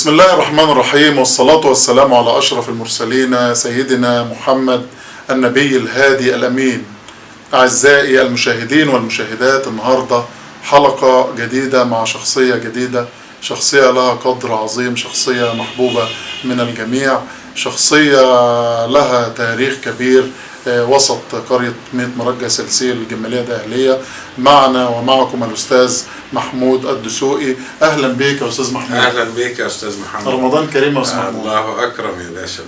بسم الله الرحمن الرحيم، والصلاة والسلام على أشرف المرسلين سيدنا محمد النبي الهادي الأمين. أعزائي المشاهدين والمشاهدات، النهاردة حلقة جديدة مع شخصية جديدة، شخصية لها قدر عظيم، شخصية محبوبة من الجميع، شخصية لها تاريخ كبير وسط قرية ميت مرجة سلسيل الجمالية الأهلية. معنا ومعكم الأستاذ محمود الدسوقي. أهلا بك يا أستاذ محمود. اهلا بيك يا استاذ محمد. رمضان كريم يا أستاذ محمود. الله اكرم يا باشا،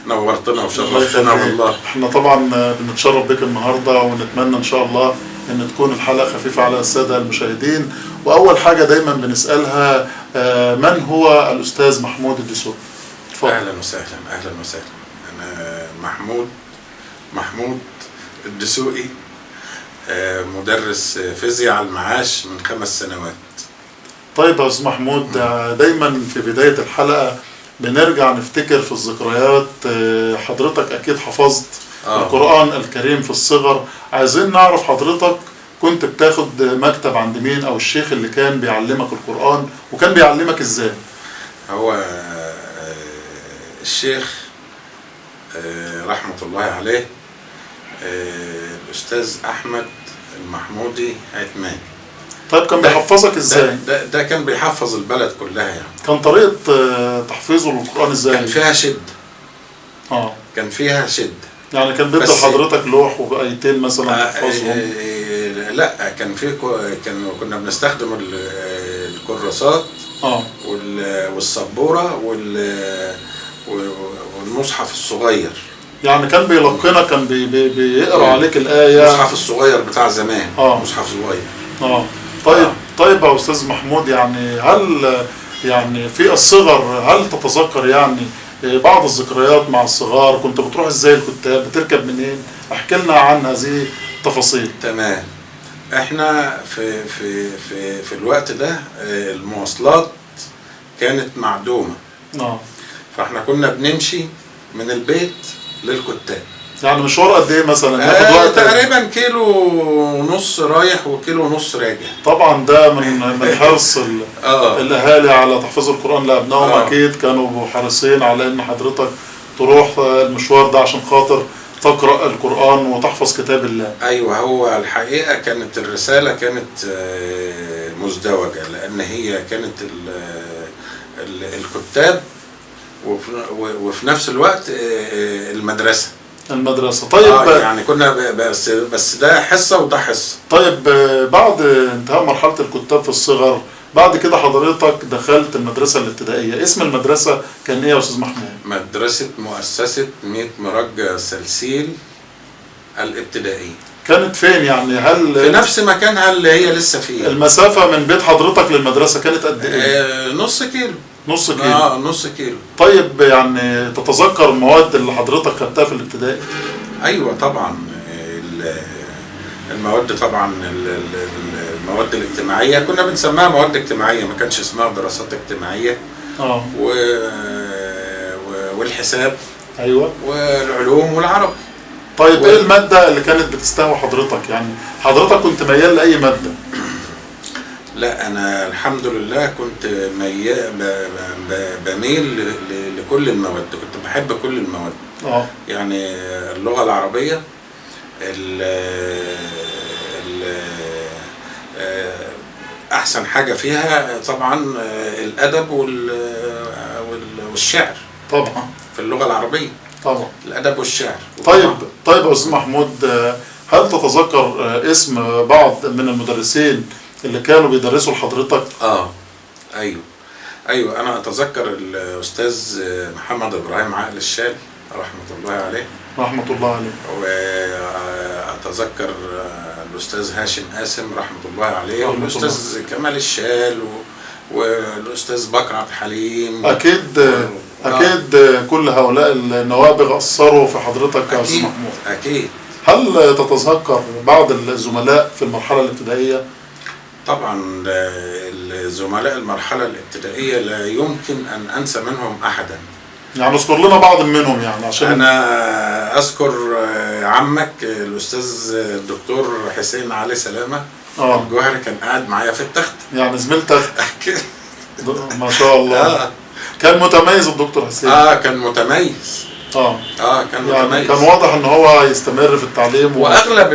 نورتنا الله وشرفتنا يخليك. والله. احنا طبعا بنتشرف بك النهارده، ونتمنى ان شاء الله ان تكون الحلقة خفيفة على السادة المشاهدين. واول حاجة دايما بنسالها، من هو الاستاذ محمود الدسوقي؟ اتفضل. اهلا وسهلا، اهلا وسهلا. انا محمود الدسوقي، مدرس فيزياء على المعاش من 5 سنوات. طيب يا استاذ محمود، دايما في بداية الحلقة بنرجع نفتكر في الذكريات. حضرتك اكيد حفظت القران الكريم في الصغر. عايزين نعرف حضرتك كنت بتاخد مكتب عند مين، او الشيخ اللي كان بيعلمك القران، وكان بيعلمك ازاي؟ هو الشيخ رحمة الله عليه، الأستاذ أحمد المحمودي عثمان. طيب كان بيحفظك ازاي؟ ده كان بيحفظ البلد كلها يعني. كان طريقة تحفيظه للقرآن ازاي؟ كان فيها شدة. كان فيها شدة. يعني كان بيدي بس- لحضرتك لوح وآيتين مثلا تحفظهم؟ لا، كان في كنا بنستخدم الكراسات والسبورة والمصحف الصغير. يعني كان بيلقنك، كان بي بي بيقرا عليك الآية. المصحف الصغير بتاع زمان. مصحف صغير. طيب. آه. طيب يا أستاذ محمود، يعني هل يعني في الصغر هل تتذكر يعني بعض الذكريات مع الصغار؟ كنت بتروح ازاي الكتاب؟ بتركب منين؟ احكي لنا عن هذه التفاصيل. تمام، احنا في الوقت ده المواصلات كانت معدومة. فاحنا كنا بنمشي من البيت للكتاب. يعني مشوار قد ايه مثلا؟ ياخد وقت؟ تقريبا كيلو ونص رايح وكيلو ونص راجع. طبعا ده من حرص الاهالي على تحفيظ القران لابنائهم. اكيد كانوا حريصين على ان حضرتك تروح المشوار ده عشان خاطر تقرا القران وتحفظ كتاب الله. ايوه، هو الحقيقة كانت الرسالة كانت مزدوجة، لان هي كانت الكتاب وفي نفس الوقت المدرسة. المدرسة، طيب. يعني كنا بس ده حصة وده حصة. طيب، بعد انتهاء مرحلة الكتاب في الصغر، بعد كده حضرتك دخلت المدرسة الابتدائيه. اسم المدرسة كان ايه يا استاذ محمود؟ مدرسه مؤسسة ميت مرجة سلسيل الابتدائية. كانت فين يعني؟ هل في نفس مكانها اللي هي لسه فيه. المسافة من بيت حضرتك للمدرسة كانت قد ايه؟ نص كيلو. نص كيلو. اه، نص كيلو. طيب، يعني تتذكر المواد اللي حضرتك خدتها في الابتدائي؟ ايوه طبعا، المواد طبعا المواد الاجتماعية، كنا بنسميها مواد اجتماعية، ما كانش اسمها دراسات اجتماعية. والحساب والعلوم والعربي. طيب، ايه المادة اللي كانت بتستهوى حضرتك؟ يعني حضرتك كنت ميال لأي مادة؟ لا، انا الحمد لله كنت بميل لكل المواد، كنت بحب كل المواد. يعني اللغة العربية ال ال أحسن حاجة فيها طبعا الأدب والشعر. في اللغة العربية. الأدب والشعر. طيب يا استاذ محمود، هل تتذكر اسم بعض من المدرسين اللي كانوا بيدرسوا لحضرتك؟ اه ايوه، انا اتذكر الاستاذ محمد ابراهيم عقل الشال رحمه الله عليه. رحمة الله عليه. واتذكر الاستاذ هاشم قاسم رحمه الله عليه. رحمة والاستاذ كمال الشال والاستاذ بكر عبد الحليم. اكيد كل هؤلاء النوابغ اثروا في حضرتك يا استاذ محمود. اكيد. هل تتذكر بعض الزملاء في المرحلة الابتدائية؟ طبعا، الزملاء المرحلة الابتدائية لا يمكن ان انسى منهم احدا. يعني اذكر لنا بعض منهم يعني عشان انا اذكر عمك الاستاذ الدكتور حسين علي سلامه الجوهري، كان قاعد معايا في التخت. يعني زميلتك، ما شاء الله. كان متميز الدكتور حسين. كان متميز. كان يعني متميز. كان واضح ان هو يستمر في التعليم واغلب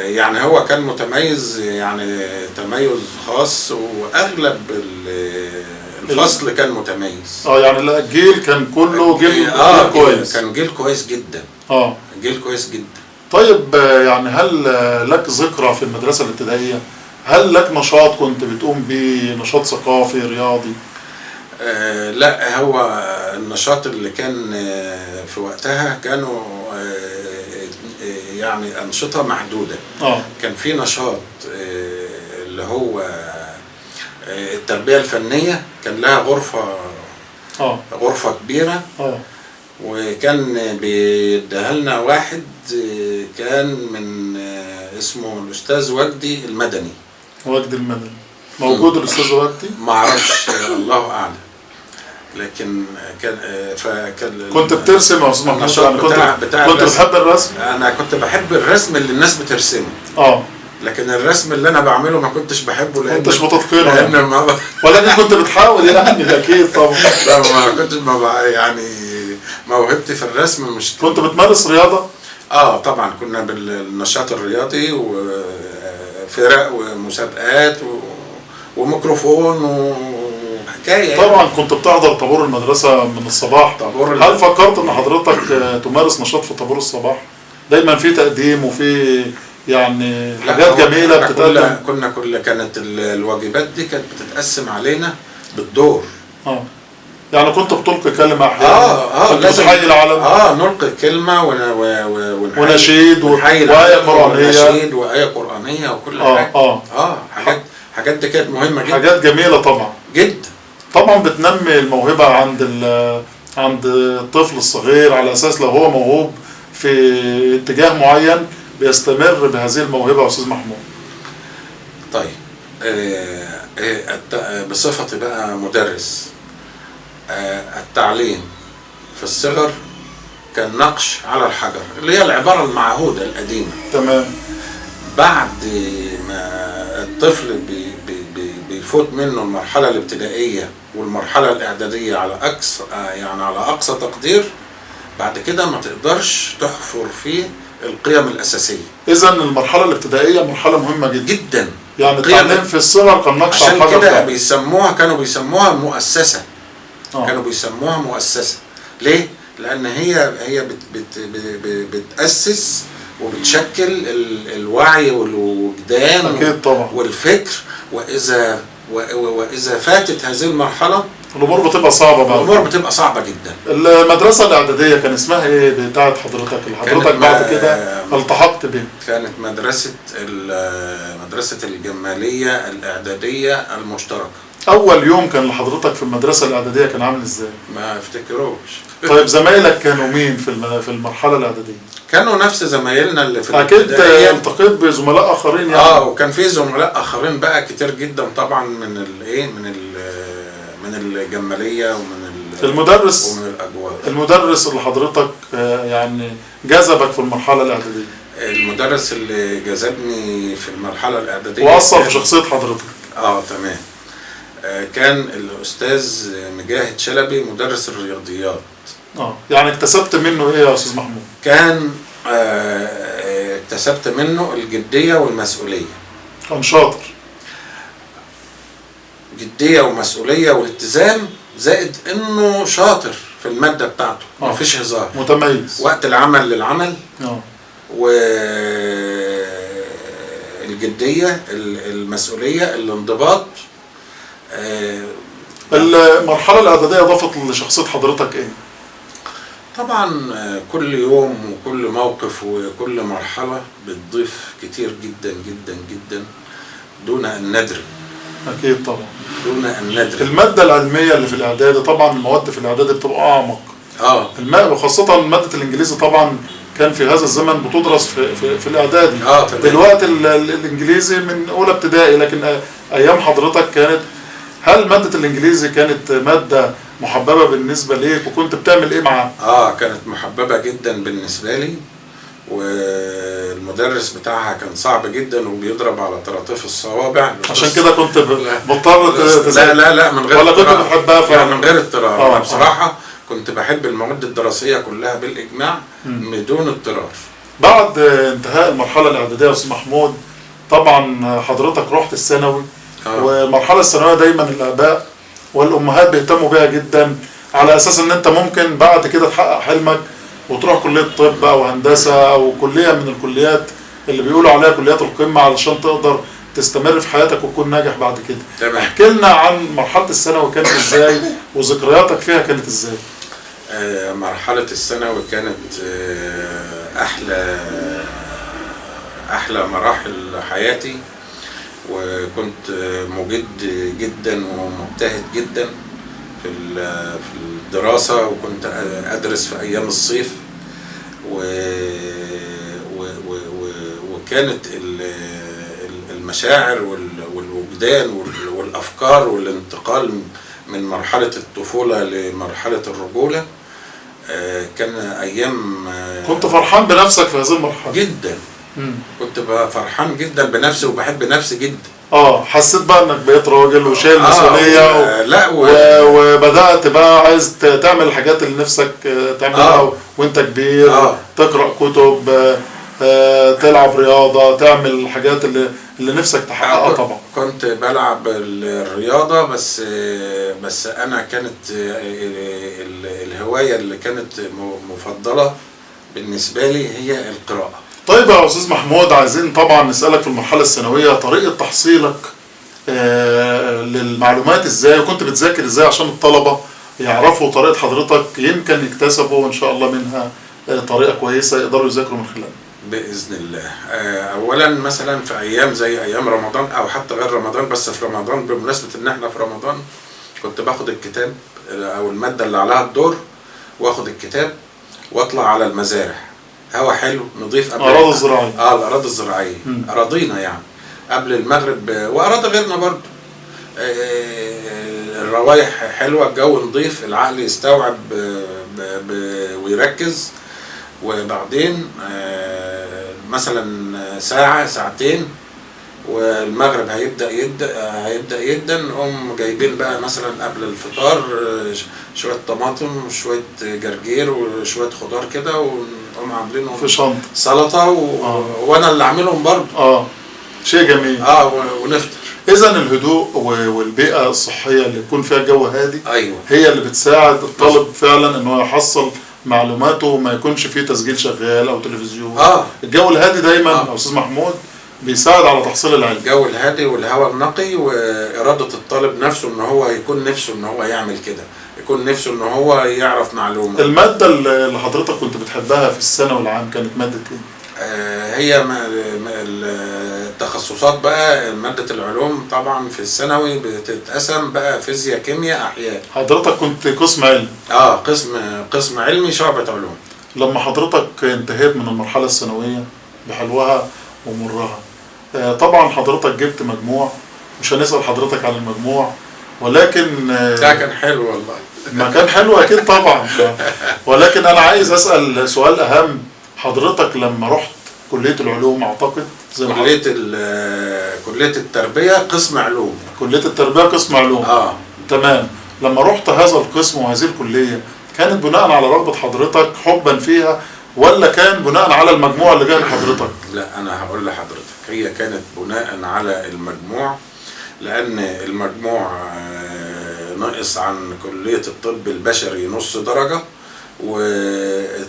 يعني هو كان متميز، يعني تميز خاص، واغلب الفصل كان متميز. يعني الجيل كان كله جيل كويس. كان جيل كويس جدا. جيل كويس جدا. طيب، يعني هل لك ذكرى في المدرسة الابتدائية؟ هل لك نشاط كنت بتقوم بيه، نشاط ثقافي رياضي؟ لا، هو النشاط اللي كان في وقتها كانوا يعني أنشطة محدودة. كان في نشاط اللي هو التربية الفنية، كان لها غرفة غرفة كبيرة. وكان بيديها لنا واحد كان من اسمه الأستاذ وجدي المدني. وجدي المدني موجود الأستاذ وجدي؟ ما اعرفش، الله اعلم، لكن كان فكان كنت بترسم يا استاذ محمود؟ يعني كنت بتحب الرسم؟ انا كنت بحب الرسم اللي الناس بترسمه. لكن الرسم اللي انا بعمله ما كنتش بحبه، لان كنتش متتقنه يعني. ولكن كنت بتحاول يعني. اكيد طبعا. لا، ما كنتش يعني موهبتي في الرسم مش. كنت بتمارس رياضة؟ طبعا، كنا بالنشاط الرياضي وفرق ومسابقات وميكروفون وحكاية. طبعا كنت بتحضر طابور المدرسة من الصباح. هل فكرت ان حضرتك تمارس نشاط في طابور الصباح؟ دايما في تقديم وفي يعني حاجات جميلة بتتقدم. كنا كانت الواجبات دي كانت بتتقسم علينا بالدور. يعني كنت بتلقي كلمة احيانا؟ كنت بتحيي العالم. نلقي كلمة ونشيد وآية قرآنية. ونشيد وآية قرآنية وكل حاجة. حاجات دي كانت مهمة جدا. حاجات جميلة طبعا. جدا. طبعا بتنمي الموهبة عند الطفل الصغير، على أساس لو هو موهوب في اتجاه معين بيستمر بهذه الموهبة يا أستاذ محمود. طيب، بصفتي بقى مدرس، التعليم في الصغر كان نقش على الحجر، اللي هي العبارة المعهودة القديمة. تمام. بعد ما الطفل بيفوت منه المرحلة الابتدائية والمرحلة الإعدادية على أقصى، يعني على أقصى تقدير، بعد كده ما تقدرش تحفر فيه القيم الأساسية. إذا المرحلة الابتدائية مرحلة مهمة جدا. جدا. يعني التعليم في الصغر كان نقش على الحجر. عشان كده كانوا بيسموها مؤسسة. كانوا بيسموها مؤسسة. ليه؟ لأن هي بت بت بتأسس وبتشكل الوعي والوجدان. أكيد طبعا. والفكر. وإذا فاتت هذه المرحلة الأمور بتبقى صعبة بقى. الأمور بتبقى صعبة جدا. المدرسة الإعدادية كان اسمها إيه بتاعت حضرتك اللي حضرتك بعد كده التحقت بيها؟ كانت مدرسة الجمالية الإعدادية المشتركة. أول يوم كان لحضرتك في المدرسة الإعدادية كان عامل إزاي؟ ما افتكروش. طيب زمايلك كانوا مين في المرحلة الإعدادية؟ كانوا نفس زمايلنا اللي في الابتدائية. أكيد التقيت بزملاء آخرين يعني. وكان في زملاء آخرين بقى كتير جدا طبعا من من الجمالية ومن المدرس ومن الأجواء. المدرس اللي حضرتك يعني جذبك في المرحلة الإعدادية. المدرس اللي جذبني في المرحلة الإعدادية وأثر في شخصية حضرتك. تمام. كان الأستاذ مجاهد شلبي مدرس الرياضيات. يعني اكتسبت منه إيه يا أستاذ محمود؟ كان اكتسبت منه الجدية والمسؤولية. كان شاطر. جدية ومسؤولية والتزام، زائد انه شاطر في المادة بتاعته. مفيش هزار. متميز. وقت العمل للعمل. والجدية، المسؤولية، الانضباط. المرحلة الإعدادية أضافت لشخصية حضرتك إيه؟ طبعا كل يوم وكل موقف وكل مرحلة بتضيف كتير جدا جدا جدا دون أن ندري. أكيد طبعا. دون أن ندري. المادة العلمية اللي في الإعدادي، طبعا المواد في الإعدادي بتبقى أعمق. وخاصة مادة الإنجليزي طبعا كان في هذا الزمن بتدرس في الإعدادي. دلوقتي الإنجليزي من أولى ابتدائي، لكن أيام حضرتك كانت، هل مادة الإنجليزي كانت مادة محببة بالنسبة ليك وكنت بتعمل إيه معاها؟ كانت محببة جدا بالنسبة لي، والمدرس المدرس بتاعها كان صعب جدا وبيضرب على طراطيف الصوابع. عشان كده كنت مضطر لا لا لا، من غير ولا كنت بتحبها فعلا؟ من غير اضطرار. انا بصراحة كنت بحب المواد الدراسية كلها بالاجماع بدون اضطرار. بعد انتهاء المرحلة الاعدادية يا استاذ محمود، طبعا حضرتك رحت الثانوي. والمرحلة الثانوية دايما الاباء والامهات بيهتموا بيها جدا، على اساس ان انت ممكن بعد كده تحقق حلمك وتروح كليه طب او هندسة او كليه من الكليات اللي بيقولوا عليها كليات القمه، علشان تقدر تستمر في حياتك وتكون ناجح بعد كده. تمام. احكي لنا عن مرحلة الثانوي كانت ازاي وذكرياتك فيها كانت ازاي؟ مرحلة الثانوي كانت احلى مراحل حياتي، وكنت مجد جدا ومجتهد جدا في الدراسة، وكنت أدرس في أيام الصيف، وكانت المشاعر والوجدان والأفكار والانتقال من مرحلة الطفولة لمرحلة الرجولة كان أيام. كنت فرحان بنفسك في هذه المرحلة؟ جدا. كنت فرحان جدا بنفسي وبحب نفسي جدا. حسيت بقى انك بقيت راجل وشايل مسؤولية لا وبدات بقى عايز تعمل الحاجات اللي نفسك تعملها وانت كبير. تقرا كتب، تلعب رياضة، تعمل الحاجات اللي نفسك تحققها. طبعا كنت بلعب الرياضة، بس انا كانت الهواية اللي كانت مفضلة بالنسبة لي هي القراءة. طيب يا استاذ محمود، عايزين طبعا نسالك في المرحلة الثانوية طريقه تحصيلك للمعلومات ازاي، وكنت بتذاكر ازاي عشان الطلبة يعرفوا طريقه حضرتك، يمكن يكتسبوا ان شاء الله منها طريقه كويسة يقدروا يذاكروا من خلالها باذن الله. اولا مثلا في ايام زي ايام رمضان او حتى غير رمضان، بس في رمضان بمناسبة ان احنا في رمضان، كنت باخد الكتاب او المادة اللي عليها الدور، واخد الكتاب واطلع على المزارع، هوا حلو نضيف قبل الاراضي الزراعية. الاراضي الزراعية، اراضينا يعني قبل المغرب، واراضي غيرنا برضو. الروايح حلوة، الجو نضيف، العقل يستوعب ويركز. وبعدين مثلا ساعة ساعتين والمغرب هيبدا يبدا، نقوم جايبين بقى مثلا قبل الفطار شوية طماطم وشوية جرجير وشوية خضار كده، ونقوم عاملينهم في شنطه سلطة وانا اللي عاملهم برضه. شيء جميل. ونفطر. اذا الهدوء والبيئة الصحية اللي يكون فيها الجو هادي، ايوه، هي اللي بتساعد الطالب فعلا ان هو يحصل معلوماته وما يكونش فيه تسجيل شغال او تلفزيون. الجو الهادي دايما استاذ محمود بيساعد على تحصيل العلم. الجو الهادي والهواء النقي، وإرادة الطالب نفسه ان هو يكون نفسه ان هو يعمل كده، يكون نفسه ان هو يعرف معلومة. المادة اللي حضرتك كنت بتحبها في الثانوي العام كانت مادة ايه؟ هي التخصصات بقى، مادة العلوم طبعا في الثانوي بتتقسم بقى فيزياء كيمياء احياء. حضرتك كنت قسم علمي؟ قسم علمي شعبة علوم. لما حضرتك انتهيت من المرحلة الثانوية بحلوها ومرها، طبعا حضرتك جبت مجموع، مش هنسأل حضرتك عن المجموع، ولكن ده كان حلو والله. ما كان حلو اكيد طبعا، ولكن انا عايز اسأل سؤال اهم. حضرتك لما رحت كلية العلوم، اعتقد زي ما كلية التربية قسم علوم. كلية التربية قسم علوم. تمام. لما رحت هذا القسم وهذه الكلية، كانت بناء على رغبة حضرتك حبا فيها، ولا كان بناء على المجموع اللي جاي لحضرتك؟ لا، انا هقول لحضرتك، هي كانت بناء على المجموع، لان المجموع ناقص عن كلية الطب البشري نص درجة، واتقبلت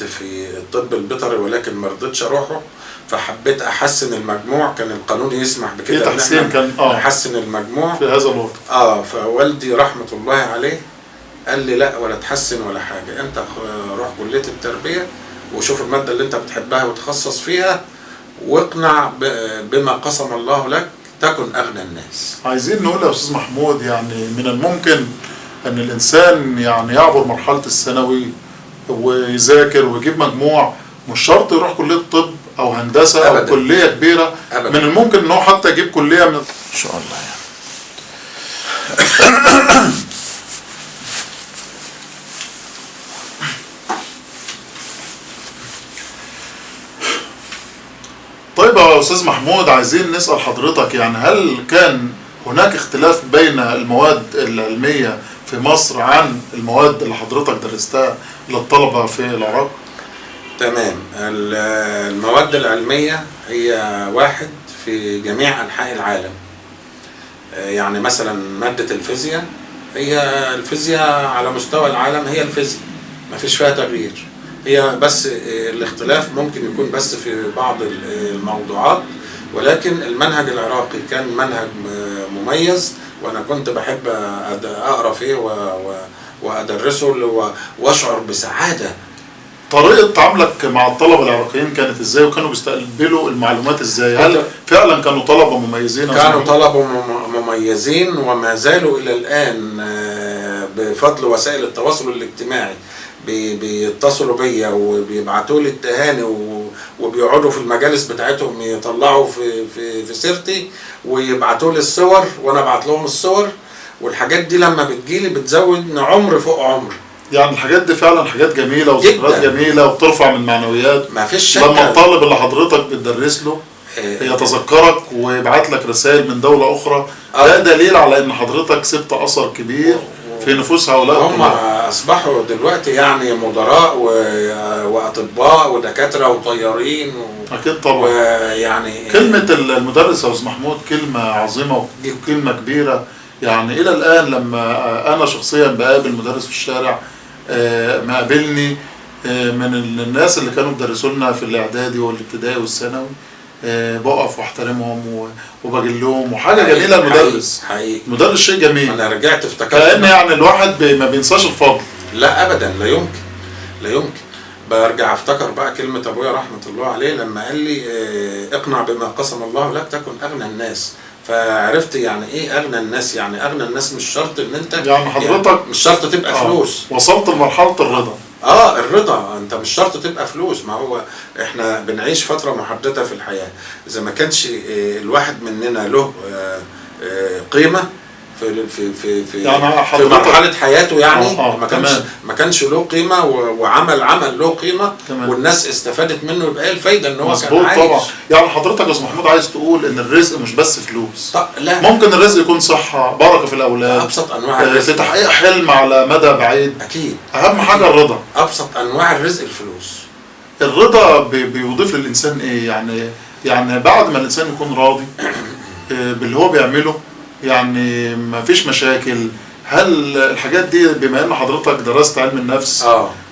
في الطب البيطري ولكن ما رضيتش اروحه، فحبيت احسن المجموع. كان القانون يسمح بكده، تحسين كان نحسن المجموع في هذا الوقت. فوالدي رحمة الله عليه قال لي لا، ولا تحسن ولا حاجة، انت روح كلية التربية وشوف المادة اللي انت بتحبها وتخصص فيها، واقنع بما قسم الله لك تكن اغنى الناس. عايزين نقول يا استاذ محمود، يعني من الممكن ان الانسان يعني يعبر مرحلة الثانوي ويذاكر ويجيب مجموع، مش شرط يروح كلية طب او هندسة او كلية كبيرة. أبداً. من الممكن ان هو حتى يجيب كلية من ان شاء الله يعني. يا استاذ محمود عايزين نسأل حضرتك، يعني هل كان هناك اختلاف بين المواد العلمية في مصر عن المواد اللي حضرتك درستها للطلبة في العراق؟ تمام. المواد العلمية هي واحد في جميع أنحاء العالم. يعني مثلا مادة الفيزياء، هي الفيزياء على مستوى العالم، هي الفيزياء ما فيش فيها تغيير، هي بس الاختلاف ممكن يكون بس في بعض الموضوعات، ولكن المنهج العراقي كان منهج مميز، وأنا كنت بحب أقرأ فيه وأدرسه وأشعر بسعادة. طريقة تعاملك مع الطلبة العراقيين كانت ازاي، وكانوا بيستقبلوا المعلومات ازاي؟ هل فعلا كانوا طلبة مميزين؟ كانوا طلبة مميزين وما زالوا إلى الآن بفضل وسائل التواصل الاجتماعي بيتصلوا بيا وبيبعتوا لي التهاني، وبيقعدوا في المجالس بتاعتهم يطلعوا في في في سيرتي ويبعتوا لي الصور وانا ابعت لهم الصور، والحاجات دي لما بتجيلي بتزود عمر فوق عمر. يعني الحاجات دي فعلا حاجات جميلة وذكريات جميلة وبترفع من معنويات. ما فيش شك. لما الطالب اللي حضرتك بتدرس له يتذكرك ويبعت لك رسائل من دولة اخرى، ده دليل على ان حضرتك سبت اثر كبير في نفوس هؤلاء. هم اصبحوا دلوقتي يعني مدراء واطباء ودكاترة وطيارين اكيد طبعا. ويعني كلمة المدرس يا استاذ محمود كلمة عظيمة وكلمه كبيرة. يعني الى الان لما انا شخصيا بقابل مدرس في الشارع، ما قابلني من الناس اللي كانوا بيدرسوا لنا في الاعدادي والابتدائي والثانوي، بقف واحترمهم وبجلهم، وحاجه جميلة. المدرس حقيقي المدرس شيء جميل. انا رجعت افتكرت كأن يعني الواحد ما بينساش الفضل. لا ابدا، لا يمكن، لا يمكن. برجع افتكر بقى كلمة ابويا رحمه الله عليه لما قال لي اقنع بما قسم الله لك تكن اغنى الناس. فعرفت يعني ايه اغنى الناس. يعني اغنى الناس مش شرط ان انت يعني حضرتك يعني مش شرط تبقى فلوس. وصلت لمرحلة الرضا. الرضا، انت مش شرط تبقى فلوس. ما هو احنا بنعيش فترة محددة في الحياة، اذا ما كانش الواحد مننا له قيمة في في في في, يعني في مرحلة حياته، يعني ما كانش له قيمة وعمل عمل له قيمة تمام. والناس استفادت منه، يبقى ايه الفايدة ان هو كان عايش؟ طبعا. يعني حضرتك يا استاذ محمود عايز تقول ان الرزق مش بس فلوس. لا، ممكن الرزق يكون صحة، بركة في الاولاد، ابسط انواع الرزق، في تحقيق حلم على مدى بعيد. اكيد اهم حاجة الرضا. ابسط انواع الرزق الفلوس. الرضا بيضيف للانسان ايه؟ يعني بعد ما الانسان يكون راضي باللي هو بيعمله، يعني ما فيش مشاكل. هل الحاجات دي بما ان حضرتك درست علم النفس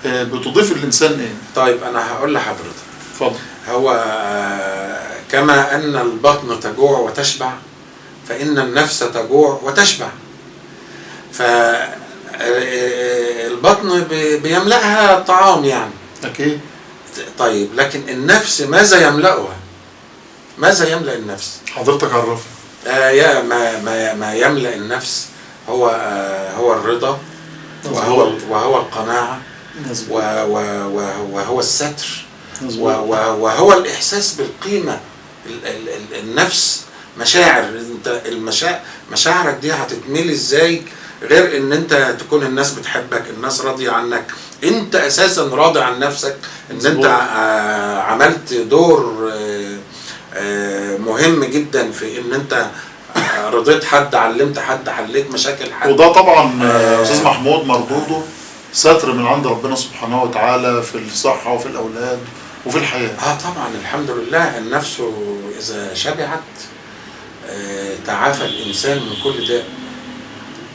بتضيف للانسان ايه؟ طيب انا هقول لحضرتك. اتفضل. هو كما ان البطن تجوع وتشبع فان النفس تجوع وتشبع. فالبطن بيملأها الطعام يعني. اكيد. طيب لكن النفس ماذا يملأها؟ ماذا يملأ النفس؟ حضرتك عرفني. يا ما ما يملأ النفس هو هو الرضا، وهو القناعة، وهو الستر، وهو الإحساس بالقيمة. النفس مشاعر. انت مشاعرك دي هتتملي ازاي غير ان انت تكون الناس بتحبك، الناس راضية عنك، انت اساسا راضي عن نفسك، ان انت عملت دور مهم جدا في ان انت رضيت حد، علمت حد، حليت مشاكل حد. وده طبعا استاذ محمود مردودة ستر من عند ربنا سبحانه وتعالى في الصحة وفي الاولاد وفي الحياة. طبعا الحمد لله. النفس اذا شبعت تعافى الانسان من كل داء.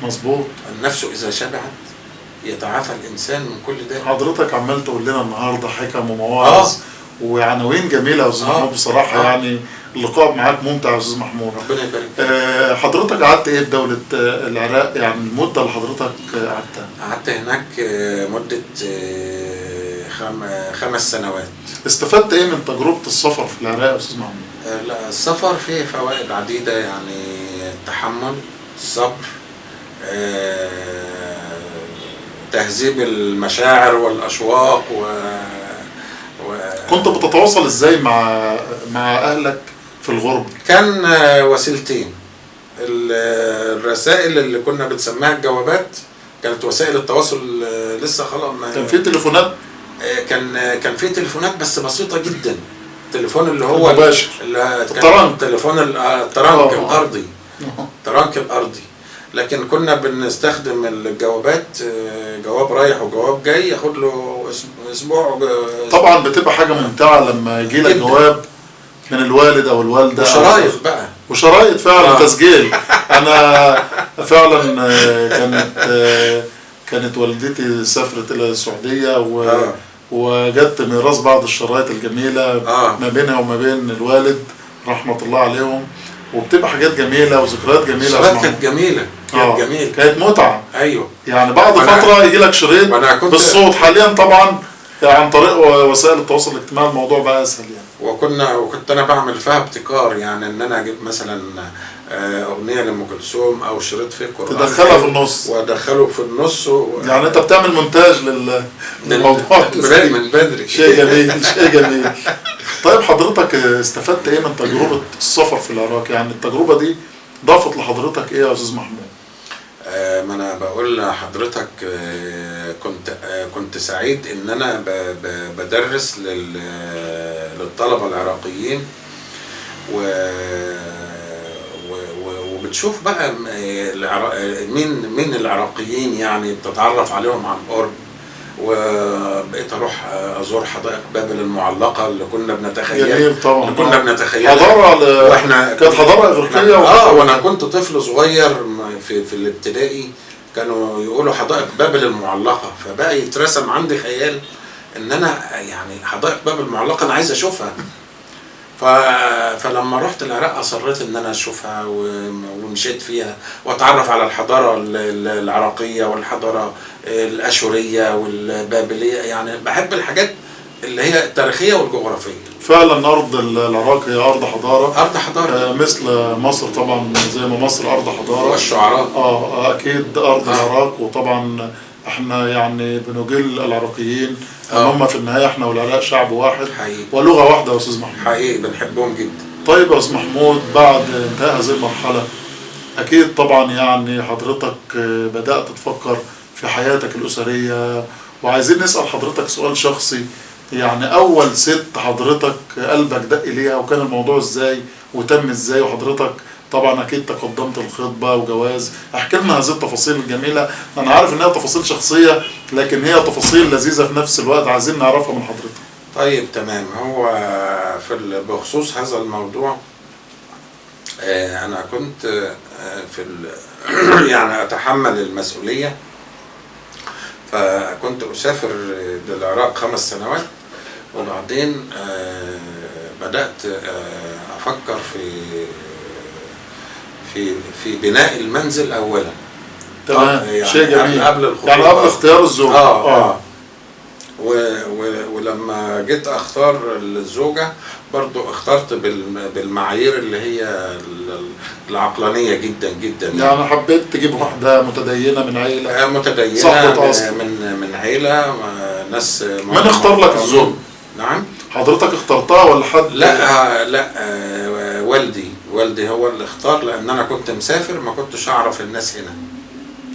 مظبوط. النفس اذا شبعت يتعافى الانسان من كل داء. حضرتك عمال تقول لنا النهارده حكم ومواعظ وعناوين جميلة يا استاذ محمود بصراحة. يعني اللقاء معاك ممتع يا استاذ محمود، ربنا يبارك. حضرتك قعدت ايه في دولة العراق؟ يعني المدة اللي حضرتك قعدتها؟ قعدت هناك مده 5 سنوات. استفدت ايه من تجربه السفر في العراق يا استاذ محمود؟ لا، السفر فيه فوائد عديدة، يعني التحمل، الصبر، تهذيب المشاعر والاشواق كنت بتتواصل ازاي مع اهلك في الغرب؟ كان وسيلتين، الرسائل اللي كنا بنسميها الجوابات، كانت وسائل التواصل لسه خلاص. كان في تليفونات؟ كان في تليفونات بس بسيطة جدا، التليفون اللي هو المباشر. ال ال trunk. التليفون ال trunk الارضي، ال trunk الارضي. لكن كنا بنستخدم الجوابات، جواب رايح وجواب جاي، ياخد له اسبوع. طبعا بتبقى حاجة ممتعة لما يجي لك جواب من الوالد او الوالدة، وشرايط بقى، وشرايط فعلا تسجيل. انا فعلا كانت والدتي سافرت الى السعودية وجدت ميراث بعض الشرايط الجميلة ما بينها وما بين الوالد رحمه الله عليهم، وبتبقى حاجات جميلة وذكريات جميلة. الشرايط كانت جميلة، كانت جميلة، كانت متعه. ايوه، يعني بعد فترة يجي لك شريط بالصوت. حاليا طبعا عن طريق وسائل التواصل الاجتماعي الموضوع بقى اسهل يعني. وكنت انا بعمل فيها ابتكار، يعني ان انا اجيب مثلا اغنية لام كلثوم او شريط فيه قران، تدخلها في النص، وادخله في النص يعني انت بتعمل مونتاج للموضوع من بدري. شيء جميل، شيء جميل. طيب حضرتك استفدت ايه من تجربه السفر في العراق؟ يعني التجربة دي ضافت لحضرتك ايه يا استاذ محمود؟ ما انا بقول لحضرتك كنت سعيد ان انا بدرس للطلبة العراقيين، وبتشوف بقى مين العراقيين، يعني بتتعرف عليهم عن قرب. وبقيت اروح ازور حدائق بابل المعلقة اللي كنا بنتخيلها. جميل طبعا، اللي كنا بنتخيلها حضارة، واحنا كانت حضارة اغريقية. وانا كنت طفل صغير في الابتدائي كانوا يقولوا حدائق بابل المعلقة، فبقى يترسم عندي خيال ان انا يعني حدائق بابل المعلقة انا عايز اشوفها. فلما رحت العراق اصريت ان انا اشوفها ومشيت فيها واتعرف على الحضارة العراقية والحضارة الاشورية والبابليه. يعني بحب الحاجات اللي هي التاريخية والجغرافيه. فعلا ارض العراق هي ارض حضارة، ارض حضارة مثل مصر طبعا، زي ما مصر ارض حضارة والشعراء. اكيد ارض العراق. وطبعا احنا يعني بنجل العراقيين ان هم في النهاية احنا والعراق شعب واحد حقيقي، ولغة واحدة يا استاذ محمود. حقيقي بنحبهم جدا. طيب يا استاذ محمود، بعد انتهاء هذه المرحلة اكيد طبعا يعني حضرتك بدات تفكر في حياتك الاسرية، وعايزين نسال حضرتك سؤال شخصي، يعني اول ست حضرتك قلبك دق ليها، وكان الموضوع ازاي وتم ازاي، وحضرتك طبعا اكيد تقدمت الخطبة وجواز. احكي لنا هذه التفاصيل الجميلة، انا عارف انها تفاصيل شخصية لكن هي تفاصيل لذيذة في نفس الوقت، عايزين نعرفها من حضرتك. طيب تمام. هو في بخصوص هذا الموضوع انا كنت في يعني اتحمل المسؤولية، فكنت اسافر للعراق 5 سنوات، وبعدين بدات افكر في بناء المنزل اولا. تمام، يعني شيء جميل. قبل الخطوبة، يعني قبل اختيار الزوج. ولما جيت اختار الزوجة برضو اخترت بالمعايير اللي هي العقلانية جدا جدا. يعني حبيت تجيب واحدة متدينه من عيله، متدينه من عيله، ناس. من اختار لك الزوج؟ نعم، حضرتك اخترتها ولا حد؟ لا، والدي هو اللي اختار، لان انا كنت مسافر ما كنتش اعرف الناس هنا.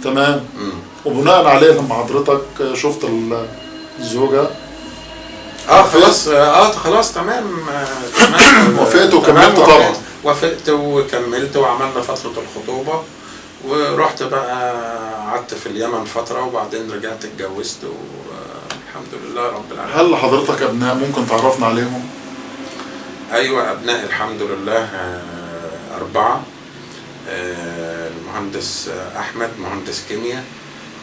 تمام. وبناء عليه لما حضرتك شفت الزوجة خلاص، خلاص تمام. وافقت وكملت طبعا. وافقت وكملت، وعملنا فترة الخطوبة، ورحت بقى قعدت في اليمن فترة، وبعدين رجعت اتجوزت، والحمد لله رب العالمين. هل حضرتك ابناء ممكن تعرفنا عليهم؟ ايوه، ابنائي الحمد لله 4. المهندس احمد مهندس كيمياء،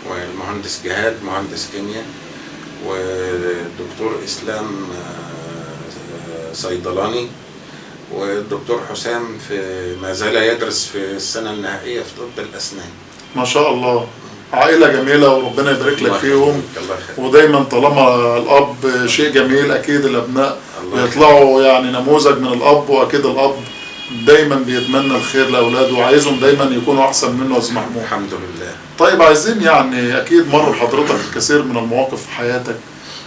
والمهندس جهاد مهندس كيمياء، والدكتور اسلام صيدلاني، والدكتور حسام في ما زال يدرس في السنة النهائية في طب الاسنان. ما شاء الله، عائلة جميلة وربنا يبارك لك فيهم. ودايما طالما الاب شيء جميل اكيد الابناء بيطلعوا يعني نموذج من الاب، واكيد الاب دايما بيتمنى الخير لاولاده وعايزهم دايما يكونوا احسن منه يا استاذ محمود. الحمد لله. طيب عايزين يعني اكيد مر بحضرتك الكثير من المواقف في حياتك،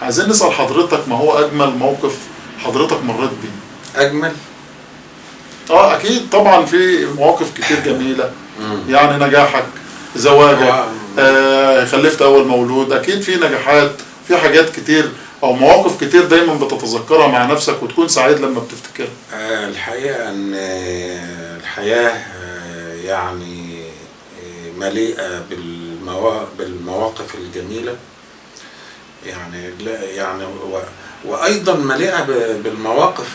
عايزين نسال حضرتك ما هو اجمل موقف حضرتك مريت بيه؟ اجمل؟ اكيد طبعا في مواقف كتير جميلة، يعني نجاحك، زواجك، خلفت اول مولود، اكيد في نجاحات، في حاجات كتير او مواقف كتير دايما بتتذكرها مع نفسك وتكون سعيد لما بتفتكرها؟ الحقيقة ان الحياة يعني مليئة بالمواقف الجميلة، يعني لا يعني وايضا مليئة بالمواقف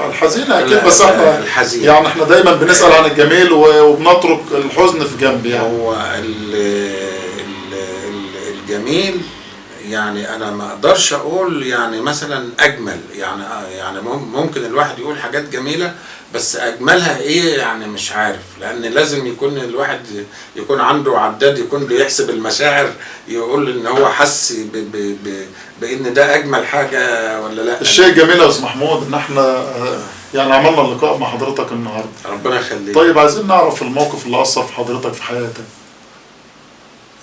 الحزينة اكيد، بس احنا الحزينة. يعني احنا دايما بنسال عن الجميل وبنترك الحزن في جنب. يعني هو الجميل، يعني انا ما اقدرش اقول يعني مثلا اجمل، يعني ممكن الواحد يقول حاجات جميلة، بس اجملها ايه يعني مش عارف، لان لازم يكون الواحد يكون عنده عداد، يكون بيحسب المشاعر، يقول ان هو حس بان ده اجمل حاجة ولا لا. الشيء الجميل يا استاذ محمود ان احنا يعني عملنا اللقاء مع حضرتك النهارده. ربنا يخليك. طيب عايزين نعرف الموقف اللي اثر في حضرتك في حياتك.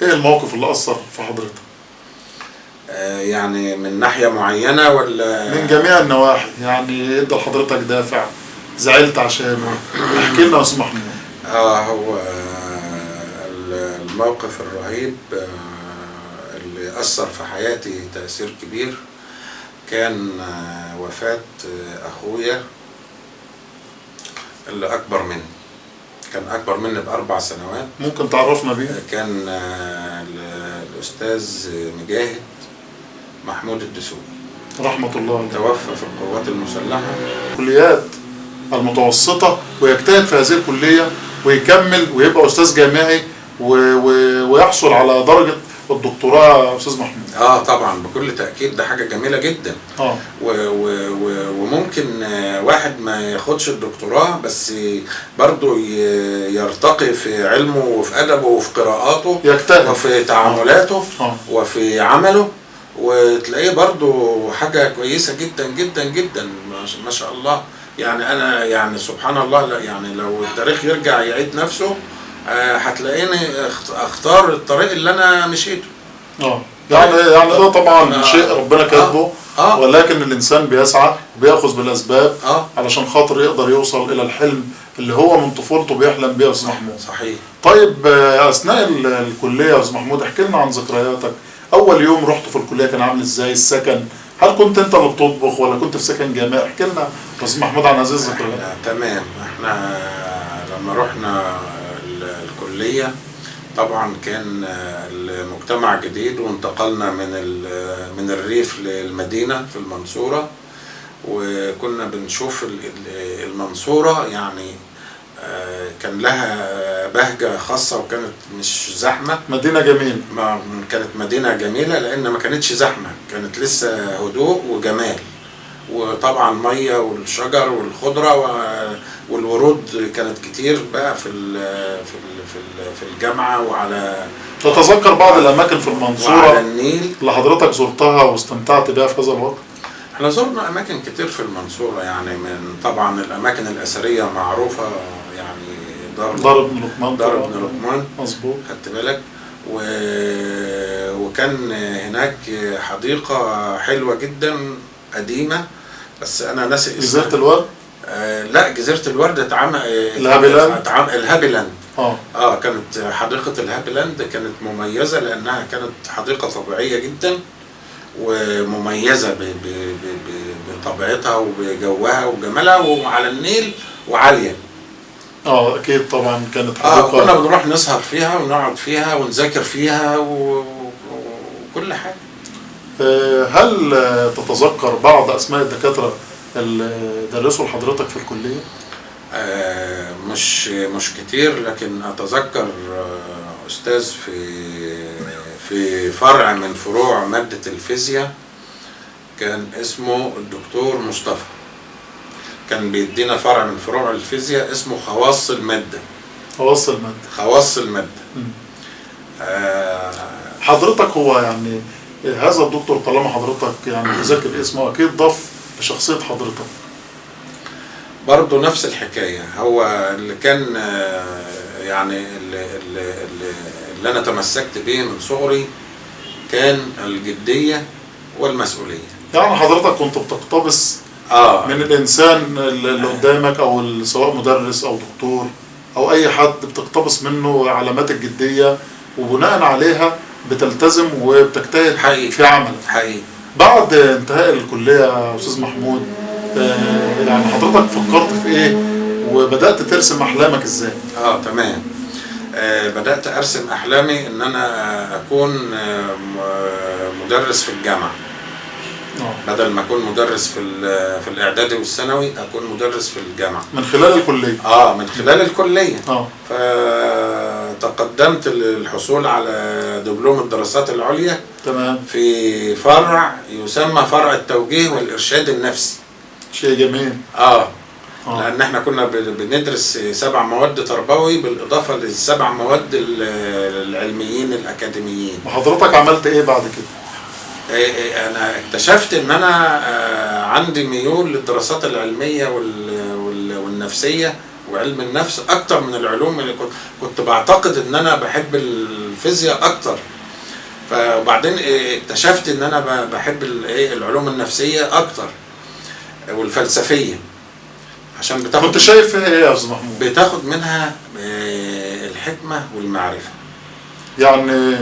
ايه الموقف اللي اثر في حضرتك؟ يعني من ناحية معينة ولا من جميع النواحي؟ يعني ادى لحضرتك دافع، زعلت عشانه، احكي لنا يا استاذ محمود. هو الموقف الرهيب اللي أثر في حياتي تأثير كبير كان وفاة أخويا اللي أكبر مني، كان أكبر مني ب4 سنوات. ممكن تعرفنا بيه؟ كان الأستاذ مجاهد محمود الدسوقي رحمة الله عليه، توفى في القوات المسلحة. الكليات المتوسطة ويجتهد في هذه الكلية ويكمل ويبقى أستاذ جامعي ويحصل على درجة الدكتوراه يا أستاذ محمود. طبعا بكل تأكيد ده حاجة جميلة جدا. وممكن واحد ما ياخدش الدكتوراه بس برضه يرتقي في علمه وفي أدبه وفي قراءاته، يجتهد وفي تعاملاته وفي عمله، وتلاقيه برضو حاجة كويسة جدا جدا جدا ما شاء الله. يعني أنا يعني سبحان الله، يعني لو التاريخ يرجع يعيد نفسه هتلاقيني اختار الطريق اللي أنا مشيته. يعني ده طبعا شيء ربنا كاتبه، ولكن الإنسان بيسعى وبيأخذ بالأسباب علشان خاطر يقدر يوصل إلى الحلم اللي هو من طفولته بيحلم بيه يا أستاذ محمود. صحيح. طيب أثناء الكلية يا أستاذ محمود احكي لنا عن ذكرياتك. أول يوم رحت في الكلية كان عامل إزاي؟ السكن، هل كنت أنت اللي بتطبخ ولا كنت في سكن جامعي؟ احكي لنا يا أستاذ محمود عن هذه الذكريات. تمام. احنا لما رحنا الكلية طبعا كان المجتمع جديد، وانتقلنا من الريف للمدينة في المنصورة، وكنا بنشوف المنصورة يعني كان لها بهجة خاصة وكانت مش زحمة. مدينة جميلة. كانت مدينة جميلة لأن ما كانتش زحمة، كانت لسه هدوء وجمال، وطبعا مية والشجر والخضرة والورود كانت كتير بقى في ال في ال في, ال في الجامعة. وعلى تتذكر بعض الأماكن في المنصورة وعلى النيل اللي حضرتك زرتها واستمتعت بها في هذا الوقت؟ احنا زرنا أماكن كتير في المنصورة، يعني من طبعا الأماكن الأثرية معروفة، يعني دار ابن لقمان. دار ابن لقمان مظبوط، خدت بالك. وكان هناك حديقة حلوة جدا قديمة، بس أنا ناسي اسمها. جزيرة الورد؟ لا، جزيرة الورد اتعمل الهابيلاند. الهابيلاند. كانت حديقة الهابيلاند كانت مميزة لأنها كانت حديقة طبيعية جدا ومميزة بطبيعتها وبجوها وجمالها، وعلى النيل وعالية. اكيد طبعا كانت حديقة. كنا بنروح نسهر فيها ونقعد فيها ونذاكر فيها وكل حاجة. هل تتذكر بعض اسماء الدكاترة اللي درسوا لحضرتك في الكلية؟ مش كتير، لكن اتذكر استاذ في فرع من فروع مادة الفيزياء كان اسمه الدكتور مصطفى، كان بيدينا فرع من فروع الفيزياء اسمه خواص المادة. خواص المادة. خواص المادة. حضرتك هو يعني هذا الدكتور طالما حضرتك يعني تذكر اسمه اكيد ضاف لشخصية حضرتك. برضه نفس الحكاية، هو اللي كان يعني اللي أنا تمسكت به من صغري كان الجدية والمسؤولية. يعني حضرتك كنت بتقتبس من الإنسان اللي قدامك، أو سواء مدرس أو دكتور أو أي حد، بتقتبس منه علامات الجدية وبناء عليها بتلتزم وبتجتهد حقيقي في عملك. حقيقي. بعد انتهاء الكلية يا استاذ محمود، يعني حضرتك فكرت في ايه وبدأت ترسم احلامك ازاي؟ تمام. بدأت أرسم أحلامي إن أنا أكون مدرس في الجامعة. بدل ما أكون مدرس في الإعدادي والثانوي، أكون مدرس في الجامعة. من خلال الكلية؟ من خلال الكلية. فتقدمت للحصول على دبلوم الدراسات العليا. تمام. في فرع يسمى فرع التوجيه والإرشاد النفسي. شيء جميل. لأن احنا كنا بندرس 7 مواد تربوي بالإضافة لل7 مواد العلميين الأكاديميين. وحضرتك عملت إيه بعد كده؟ أنا اكتشفت إن أنا عندي ميول للدراسات العلمية والنفسية وعلم النفس أكتر من العلوم اللي كنت بعتقد إن أنا بحب الفيزياء أكتر. وبعدين اكتشفت إن أنا بحب العلوم النفسية أكتر والفلسفية، عشان بتاخد. كنت شايف فيها ايه يا استاذ محمود؟ بتاخد منها الحكمة والمعرفة. يعني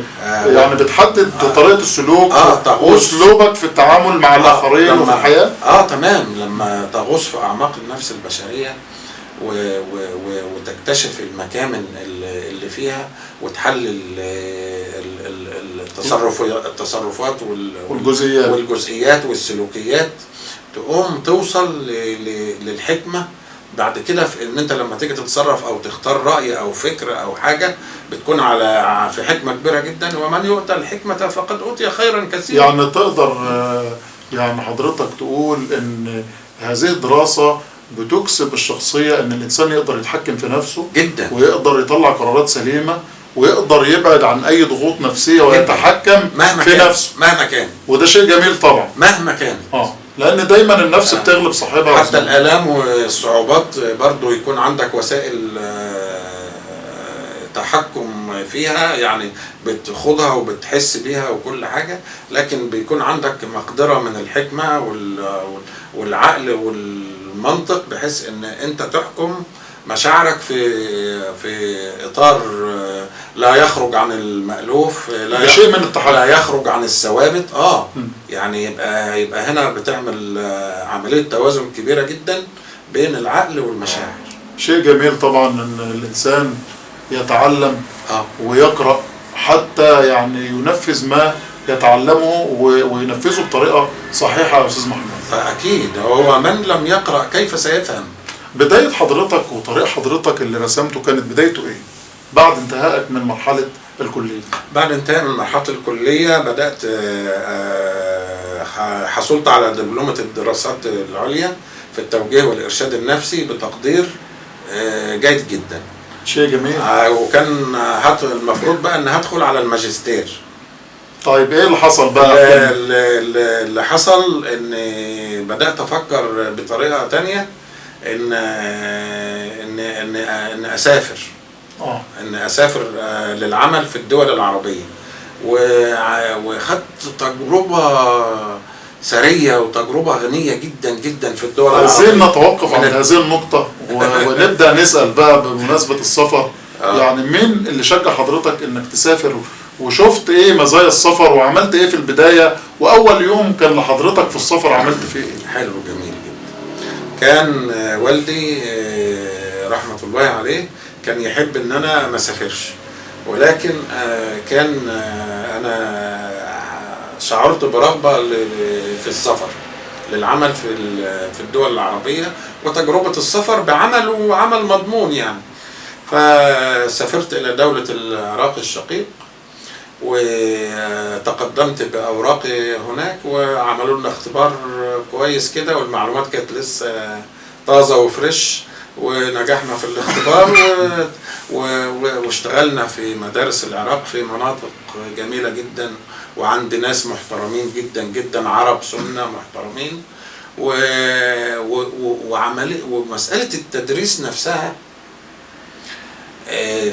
بتحدد طريقه السلوك واسلوبك في التعامل مع الاخرين وفي الحياة. تمام. لما تغوص في اعماق النفس البشرية وتكتشف المكامن اللي فيها وتحلل التصرفات والجزئيات والسلوكيات، تقوم توصل للحكمة بعد كده في ان انت لما تيجي تتصرف او تختار رأي او فكرة او حاجة بتكون على في حكمة كبيرة جدا. ومن يؤتى الحكمة فقد أوتي خيرا كثيرا. يعني تقدر يعني حضرتك تقول ان هذه الدراسة بتكسب الشخصية، ان الانسان يقدر يتحكم في نفسه جدا، ويقدر يطلع قرارات سليمة، ويقدر يبعد عن اي ضغوط نفسية ويتحكم في نفسه مهما كان. وده شيء جميل طبعا مهما كان. لأن دايما النفس بتغلب صاحبها. حتى الآلام والصعوبات برضو يكون عندك وسائل تحكم فيها، يعني بتخوضها وبتحس بيها وكل حاجة، لكن بيكون عندك مقدرة من الحكمة والعقل والمنطق بحيث ان انت تحكم مشاعرك في اطار لا يخرج عن المألوف، لا شيء من التحكم، لا يخرج عن الثوابت. يعني يبقى هنا بتعمل عملية توازن كبيرة جدا بين العقل والمشاعر. شيء جميل طبعا ان الانسان يتعلم ويقرأ حتى يعني ينفذ ما يتعلمه وينفذه بطريقة صحيحة يا استاذ محمد. فأكيد هو من لم يقرأ كيف سيفهم؟ بداية حضرتك وطريق حضرتك اللي رسمته كانت بدايته ايه؟ بعد انتهائك من مرحلة الكلية. بعد انتهاء من مرحلة الكلية بدأت حصلت على دبلومة الدراسات العليا في التوجيه والإرشاد النفسي بتقدير جيد جدا. شيء جميل. وكان المفروض بقى ان هدخل على الماجستير. طيب ايه اللي حصل بقى؟ اللي حصل ان بدأت افكر بطريقة تانية، ان ان ان ان اسافر. ان اسافر للعمل في الدول العربية، وخدت تجربة ثرية وتجربة غنية جدا جدا في الدول العربية. عايزين نتوقف عند هذه النقطة ونبدأ نسأل بقى بمناسبة السفر. يعني مين اللي شجع حضرتك انك تسافر، وشفت ايه مزايا السفر، وعملت ايه في البداية، واول يوم كان لحضرتك في السفر عملت فيه ايه؟ حلو، جميل جدا. كان والدي رحمة الله عليه كان يحب ان انا ما اسافرش، ولكن كان انا شعرت برغبة في السفر للعمل في الدول العربية وتجربة السفر بعمل، وعمل مضمون يعني. فسافرت إلى دولة العراق الشقيق وتقدمت بأوراقي هناك، وعملوا لنا اختبار كويس كده، والمعلومات كانت لسه طازة وفريش، ونجحنا في الاختبار واشتغلنا في مدارس العراق في مناطق جميلة جدا، وعند ناس محترمين جدا جدا، عرب سنة محترمين، ومسألة التدريس نفسها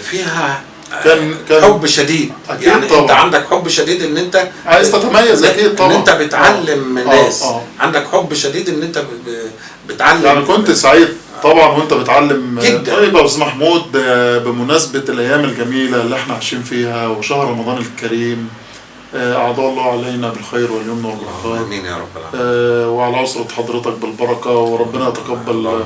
فيها كان حب شديد. أكيد يعني طبعا. انت عندك حب شديد ان انت عايز تتميز، اكيد طبعا ان انت بتعلم ناس. عندك حب شديد ان انت بتعلم، يعني كنت سعيد طبعا وانت بتعلم جدا. طيب يا استاذ محمود، بمناسبة الايام الجميلة اللي احنا عايشين فيها وشهر رمضان الكريم، أعاده الله علينا بالخير واليمن والبركات. آمين يا رب العالمين. وعلى أسرة حضرتك بالبركة، وربنا يتقبل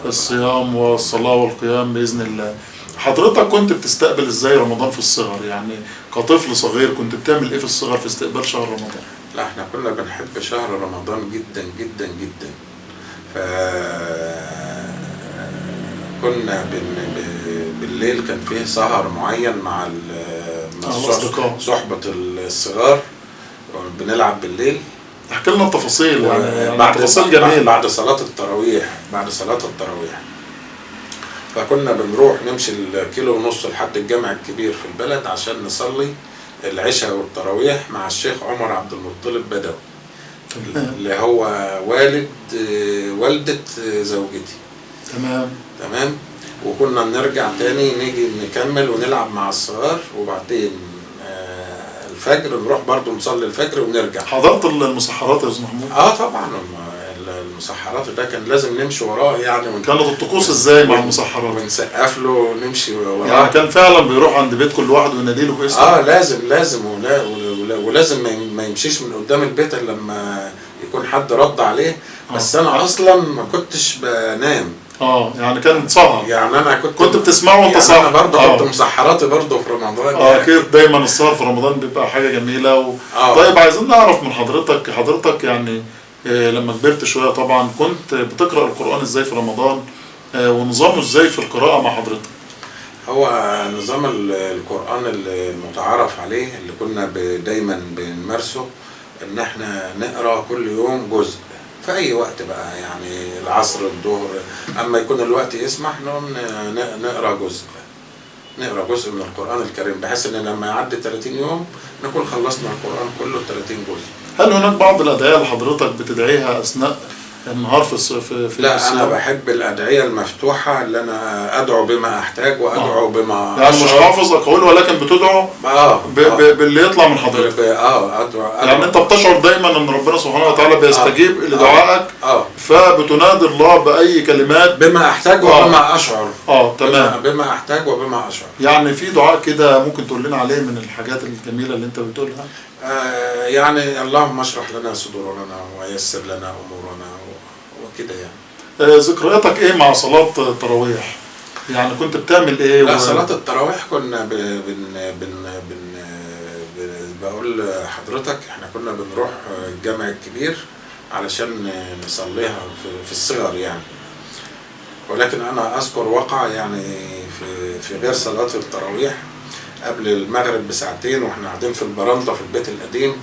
الصيام والصلاة والقيام بإذن الله. حضرتك كنت بتستقبل ازاي رمضان في الصغر؟ يعني كطفل صغير كنت بتعمل ايه في الصغر في استقبال شهر رمضان؟ لا، احنا كنا بنحب شهر رمضان جدا جدا جدا. كنا بالليل كان فيه سهر معين مع صحبة الصغار، بنلعب بالليل. احكي لنا التفاصيل، يعني بعد تفاصيل جميلة. بعد صلاة التراويح، فكنا بنروح نمشي الكيلو ونص لحد الجامع الكبير في البلد عشان نصلي العشاء والتراويح مع الشيخ عمر عبد المطلب بدوي، اللي هو والد والدة زوجتي. تمام. وكنا نرجع تاني نيجي نكمل ونلعب مع الصغار، وبعدين الفجر نروح برضو نصلي الفجر ونرجع. حضرت المسحرات يا استاذ محمود؟ طبعا المسحرات ده كان لازم نمشي وراه يعني. كانت الطقوس ازاي مع المسحرات؟ ونسقف له ونمشي وراه. يعني كان فعلا بيروح عند بيت كل واحد وينادي له باسمه. لازم ولازم ما يمشيش من قدام البيت الا لما يكون حد رد عليه. بس انا اصلا ما كنتش بنام. يعني كان سهر. يعني انا كنت بتسمعه وانت سهر. يعني انا برضه كنت مسحراتي برضه في رمضان. يعني اكيد دايما السهر في رمضان بيبقى حاجة جميلة. طيب عايزين نعرف من حضرتك يعني لما كبرت شوية طبعا كنت بتقرأ القرآن ازاي في رمضان، ونظامه ازاي في القراءة مع حضرتك؟ هو نظام القرآن المتعارف عليه اللي كنا دايما بنمارسه ان احنا نقرأ كل يوم جزء في اي وقت بقى، يعني العصر الظهر، اما يكون الوقت يسمح نقوم نقرأ جزء من القرآن الكريم، بحيث ان لما يعدي 30 يوم نكون خلصنا القرآن كله 30 جزء. هل هناك بعض الأدعية اللي حضرتك بتدعيها أثناء النهار في لا، أنا بحب الأدعية المفتوحة اللي أنا أدعو بما أحتاج وأدعو بما يعني مش حافظ أقوال ولكن بتدعو باللي يطلع من حضرتك. أدعو. يعني أنت بتشعر دايما أن ربنا سبحانه وتعالى بيستجيب لدعائك، فبتنادي الله بأي كلمات بما أحتاج وبما أشعر. تمام. بما أحتاج وبما أشعر. يعني في دعاء كده ممكن تقول لنا عليه من الحاجات الجميلة اللي أنت بتقولها؟ يعني اللهم اشرح لنا صدورنا ويسر لنا امورنا وكده يعني. ذكرياتك ايه مع صلاة التراويح؟ يعني كنت بتعمل ايه؟ لا، صلاة التراويح كنا بن بن بن بقول لحضرتك احنا كنا بنروح الجامع الكبير علشان نصليها في الصغر يعني. ولكن انا اذكر وقع يعني في غير صلاة التراويح قبل المغرب بساعتين، واحنا قاعدين في البرندة في البيت القديم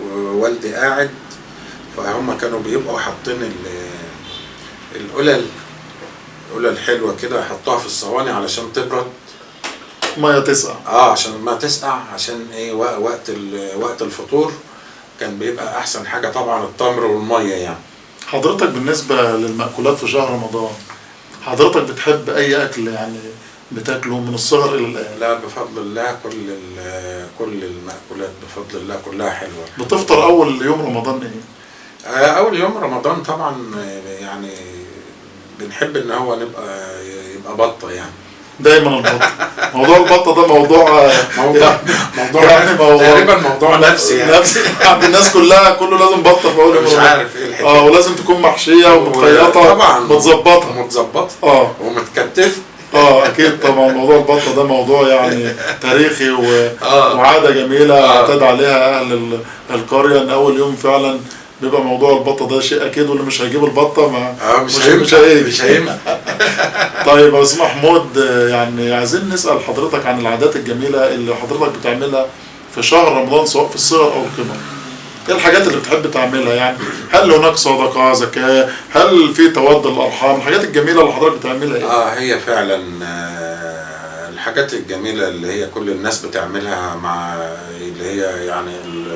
ووالدي قاعد، فهم كانوا بيبقوا حاطين القلل حلوة كده يحطوها في الصواني علشان تبرد، مية تسقع. عشان ما تسقع، عشان ايه وقت الفطور كان بيبقى احسن حاجة طبعا التمر والمية يعني. حضرتك بالنسبة للمأكولات في شهر رمضان، حضرتك بتحب اي اكل يعني بتاكله من الصغر الى الان؟ لا، بفضل الله كل المأكولات بفضل الله كلها حلوة. بتفطر اول يوم رمضان ايه؟ اول يوم رمضان طبعا يعني بنحب ان هو يبقى بطه يعني. دايما البطة. موضوع البطة ده موضوع يعني تقريبا موضوع نفسي يعني. نفسي عند الناس كلها، كله لازم بطه في اول يوم. مش عارف ايه الحكاية. ولازم تكون محشيه ومتخيطه طبعا، متظبطه ومتكتفه. اكيد طبعا. موضوع البطة ده موضوع يعني تاريخي وعاده جميلة اعتاد عليها اهل القرية، ان اول يوم فعلا بيبقى موضوع البطة ده شيء اكيد، واللي مش هيجيب البطة ما مش هيجي. طيب يا استاذ محمود، يعني عايزين نسال حضرتك عن العادات الجميلة اللي حضرتك بتعملها في شهر رمضان سواء في الصغر او الكبر. ايه الحاجات اللي بتحب تعملها يعني؟ هل هناك صدقه، زكاة، هل في تود الارحام؟ الحاجات الجميلة اللي حضرتك بتعملها ايه؟ هي فعلا الحاجات الجميلة اللي هي كل الناس بتعملها، مع اللي هي يعني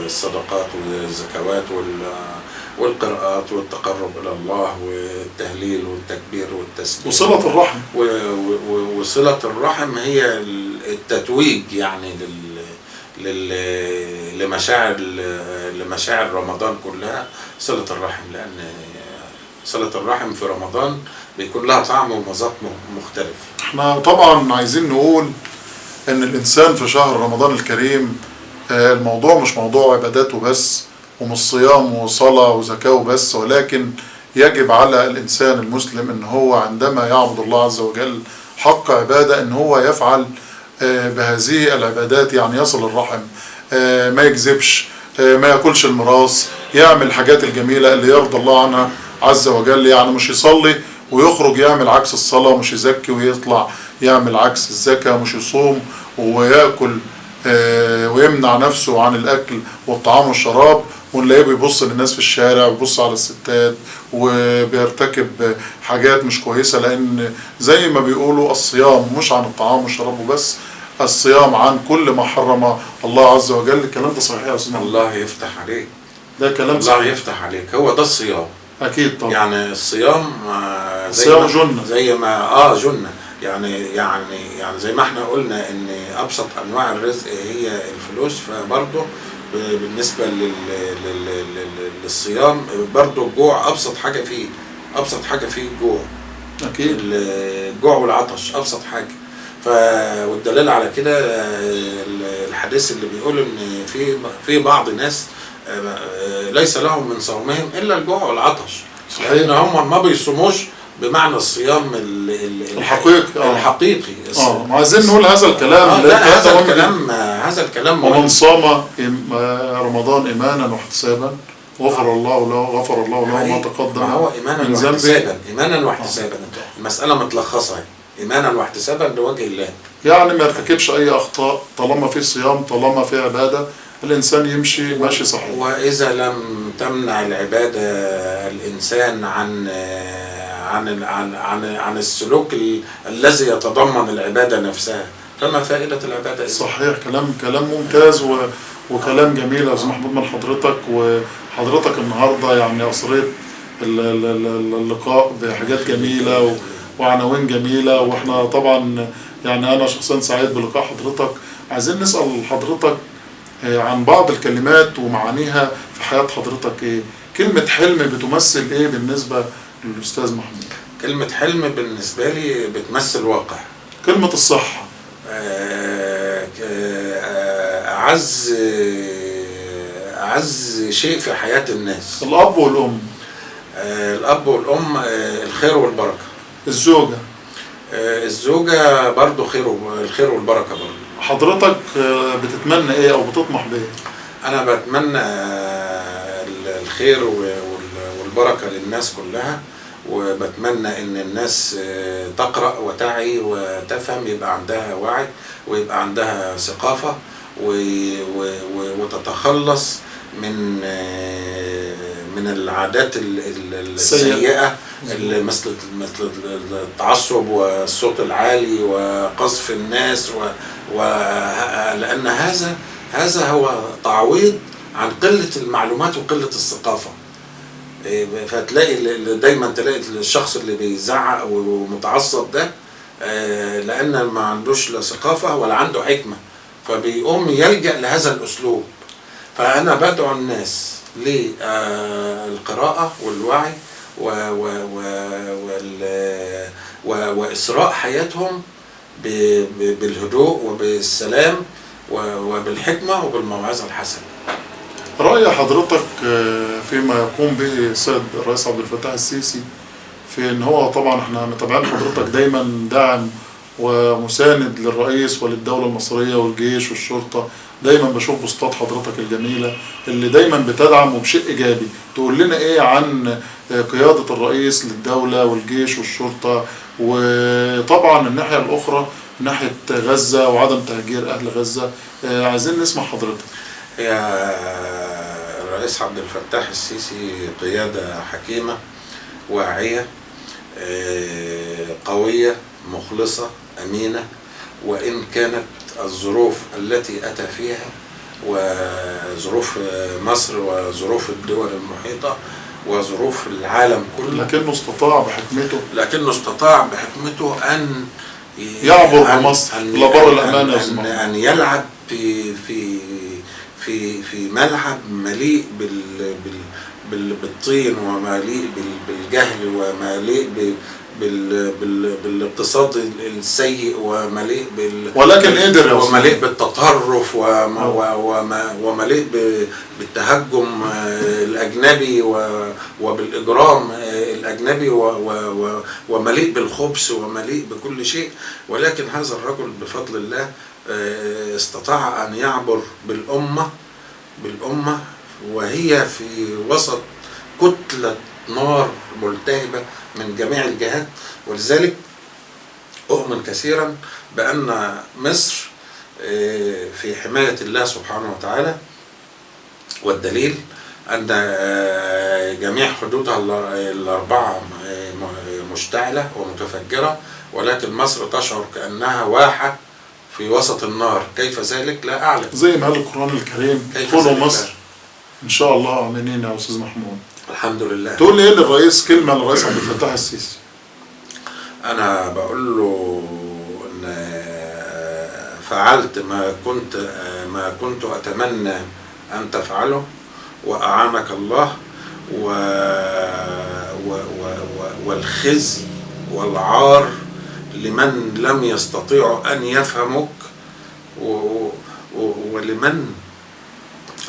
الصدقات والزكوات والقراءات والتقرب الى الله والتهليل والتكبير والتسبيح وصله الرحم. وصله الرحم هي التتويج يعني لمشاعر رمضان كلها، صلة الرحم، لأن صلة الرحم في رمضان بيكون لها طعم ومذاق مختلف. احنا طبعا عايزين نقول ان الانسان في شهر رمضان الكريم الموضوع مش موضوع عبادات وبس، ومش صيام وصلاة وزكاة وبس، ولكن يجب على الإنسان المسلم إن هو عندما يعبد الله عز وجل حق عبادة إن هو يفعل بهذه العبادات، يعني يصل الرحم، ما يكذبش، ما ياكلش الميراث، يعمل الحاجات الجميلة اللي يرضى الله عنها عز وجل. يعني مش يصلي ويخرج يعمل عكس الصلاة، مش يزكي ويطلع يعمل عكس الزكاة، مش يصوم ويأكل ويمنع نفسه عن الأكل والطعام والشراب، ونلاقيه بيبص للناس في الشارع وبيبص على الستات وبيرتكب حاجات مش كويسة. لأن زي ما بيقولوا الصيام مش عن الطعام والشراب وبس، الصيام عن كل ما حرم الله عز وجل. الكلام ده صحيح يا أستاذ محمد؟ الله يفتح عليك، ده كلام الله صحيح يفتح عليك. هو ده الصيام أكيد طبعا. يعني الصيام الصيام جنة، زي ما جنة، يعني يعني يعني زي ما احنا قلنا ان ابسط انواع الرزق هي الفلوس، فبرضه بالنسبة للصيام برضه الجوع ابسط حاجة فيه، ابسط حاجة فيه الجوع. أكيد الجوع والعطش ابسط حاجة. والدليل على كده الحديث اللي بيقول ان في بعض ناس ليس لهم من صومهم الا الجوع والعطش، صحيح. لان هم ما بيصوموش بمعنى الصيام الحقيقي. الحقيقي. عايزين نقول هذا الكلام. لا، هذا الكلام، هذا الكلام ومن صام رمضان ايمانا واحتسابا غفر الله له، غفر الله له ما تقدم. ما هو ايمانا واحتسابا، ايمانا واحتسابا، المسألة متلخصة، ايمانا واحتسابا لوجه الله. يعني ما يرتكبش اي اخطاء طالما في صيام، طالما في عبادة، الانسان يمشي ماشي صحيح. واذا لم تمنع العبادة الانسان عن عن عن عن, عن السلوك الذي يتضمن العبادة نفسها، فما فائدة العبادة؟ صحيح، كلام ممتاز وكلام جميل يا أستاذ محمود من حضرتك. وحضرتك النهارده يعني أثريت اللقاء بحاجات جميلة وعناوين جميلة، واحنا طبعا يعني أنا شخصيا سعيد بلقاء حضرتك. عايزين نسأل حضرتك عن بعض الكلمات ومعانيها في حياة حضرتك. إيه كلمة حلم بتمثل إيه بالنسبة للأستاذ محمود؟ كلمة حلم بالنسبة لي بتمثل واقع. كلمة الصحة؟ أعز شيء في حياة الناس. الأب والأم. الأب والأم، الخير والبركة. الزوجة. الزوجة برضو الخير والبركة برضو. حضرتك بتتمنى إيه أو بتطمح بإيه؟ أنا بتمنى الخير والبركة للناس كلها، وبتمنى ان الناس تقرأ وتعي وتفهم، يبقى عندها وعي ويبقى عندها ثقافة وتتخلص من العادات السيئة اللي مثل التعصب والصوت العالي وقذف الناس لأن هذا هو تعويض عن قلة المعلومات وقلة الثقافة. فتلاقي دايما تلاقي الشخص اللي بيزعق ومتعصب ده لأن ما عندوش لا ثقافة ولا عنده حكمة، فبيقوم يلجأ لهذا الأسلوب. فأنا بدعو الناس للقراءة والوعي وإسراء حياتهم بالهدوء وبالسلام وبالحكمة وبالموعظة الحسنة. رأي حضرتك فيما يقوم به السيد الرئيس عبد الفتاح السيسي في ان هو طبعا احنا متابعين حضرتك دايما داعم ومساند للرئيس وللدولة المصرية والجيش والشرطة، دايما بشوف بوستات حضرتك الجميلة اللي دايما بتدعم وبشيء ايجابي. تقول لنا ايه عن قيادة الرئيس للدولة والجيش والشرطة، وطبعا الناحية الاخرى ناحية غزة وعدم تهجير اهل غزة؟ عايزين نسمع حضرتك. يا الرئيس عبد الفتاح السيسي قيادة حكيمة واعية قوية مخلصة أمينة، وإن كانت الظروف التي أتى فيها وظروف مصر وظروف الدول المحيطة وظروف العالم كله، لكنه استطاع بحكمته، أن يعبر بمصر لبر الأمان، أن يلعب في في في في ملعب مليء بالطين ومليء بالجهل ومليء بالاقتصاد السيء، ومليء ولكن قدر ومليء بالتطرف ومليء بالتهجم الأجنبي وبالإجرام الأجنبي ومليء بالخبث ومليء بكل شيء. ولكن هذا الرجل بفضل الله استطاع أن يعبر بالأمة وهي في وسط كتلة نار ملتهبة من جميع الجهات. ولذلك أؤمن كثيرا بأن مصر في حماية الله سبحانه وتعالى، والدليل أن جميع حدودها الأربعة مشتعلة ومتفجرة، ولكن مصر تشعر كأنها واحة في وسط النار. كيف ذلك؟ لا أعلم. زي ما قال القرآن الكريم ادخلوا مصر إن شاء الله آمنين يا أستاذ محمود. الحمد لله. تقول لي إيه للرئيس، كلمة للرئيس عبد الفتاح السيسي؟ أنا بقول له إن فعلت ما كنت أتمنى أن تفعله، وأعانك الله، والخزي والعار لمن لم يستطيعوا أن يفهمك، ولمن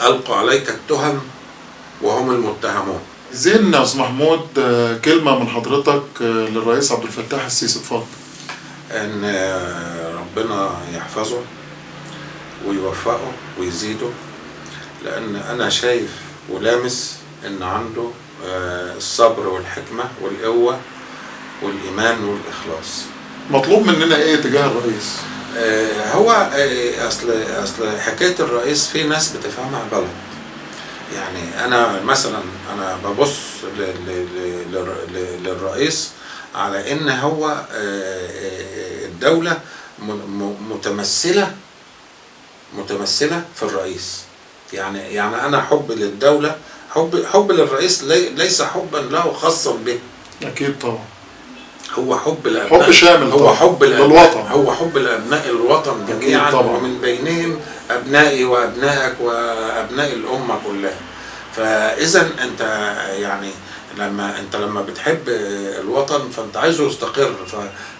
ألقوا عليك التهم وهم المتهمون. زين يا أستاذ محمود، كلمة من حضرتك للرئيس عبد الفتاح السيسي، اتفضل. إن ربنا يحفظه ويوفقه ويزيده، لأن أنا شايف ولامس إن عنده الصبر والحكمة والقوة والإيمان والإخلاص. مطلوب مننا إيه تجاه الرئيس؟ هو أصل حكاية الرئيس في ناس بتفهمها غلط. يعني أنا مثلا أنا ببص للرئيس على إن هو الدولة متمثلة في الرئيس. يعني أنا حب للدولة، حب للرئيس ليس حبا له خاصا به. أكيد طبعا. هو حب لأبناء، حب شامل، هو حب للوطن، هو حب لأبناء الوطن جميعا، ومن بينهم أبنائي وأبنائك وأبناء الأمة كلها. فإذا أنت يعني لما بتحب الوطن فأنت عايزه يستقر،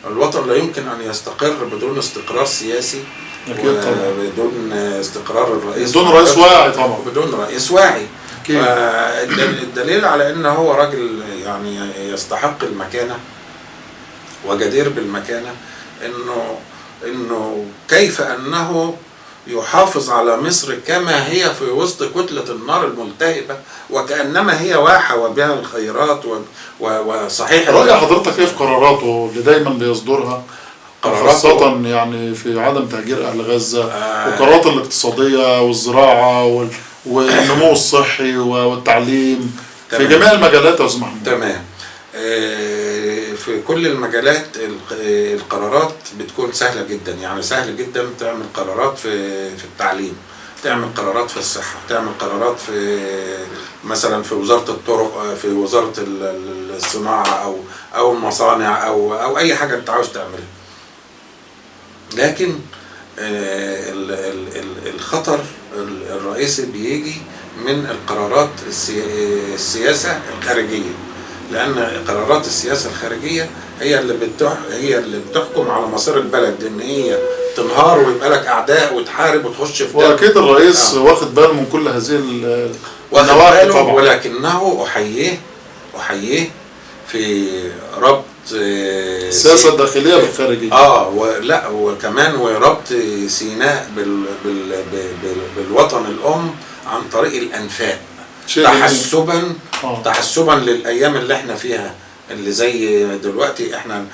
فالوطن لا يمكن أن يستقر بدون استقرار سياسي، أكيد طبعا، بدون استقرار الرئيس، بدون رئيس واعي طبعا، بدون رئيس واعي. فالدليل على أنه هو راجل يعني يستحق المكانة وجدير بالمكانة، إنه كيف أنه يحافظ على مصر كما هي في وسط كتلة النار الملتهبة، وكأنما هي واحة وبها الخيرات وصحيح. رأي حضرتك إيه في قراراته اللي دايما بيصدرها، خاصة يعني في عدم تهجير أهل غزة، وقرارات الاقتصادية والزراعة والنمو الصحي والتعليم، في جميع المجالات يا أستاذ محمود؟ تمام. في كل المجالات القرارات بتكون سهلة جدا. يعني سهل جدا تعمل قرارات في التعليم، تعمل قرارات في الصحة، تعمل قرارات في مثلا في وزارة الطرق، في وزارة الصناعة أو المصانع أو أي حاجة أنت عاوز تعملها. لكن الخطر الرئيسي بيجي من القرارات السياسة الخارجية، لأن قرارات السياسة الخارجية هي اللي بتحكم على مصير البلد، إن هي تنهار ويبقى لك أعداء وتحارب وتخش في. وأكيد الرئيس واخد باله من كل هذه النواحي طبعا، ولكنه أحييه في ربط السياسة الداخلية بالخارجية. ولا وكمان وربط سيناء بالوطن الأم عن طريق الأنفاق، تحسبا للايام اللي احنا فيها، اللي زي دلوقتي احنا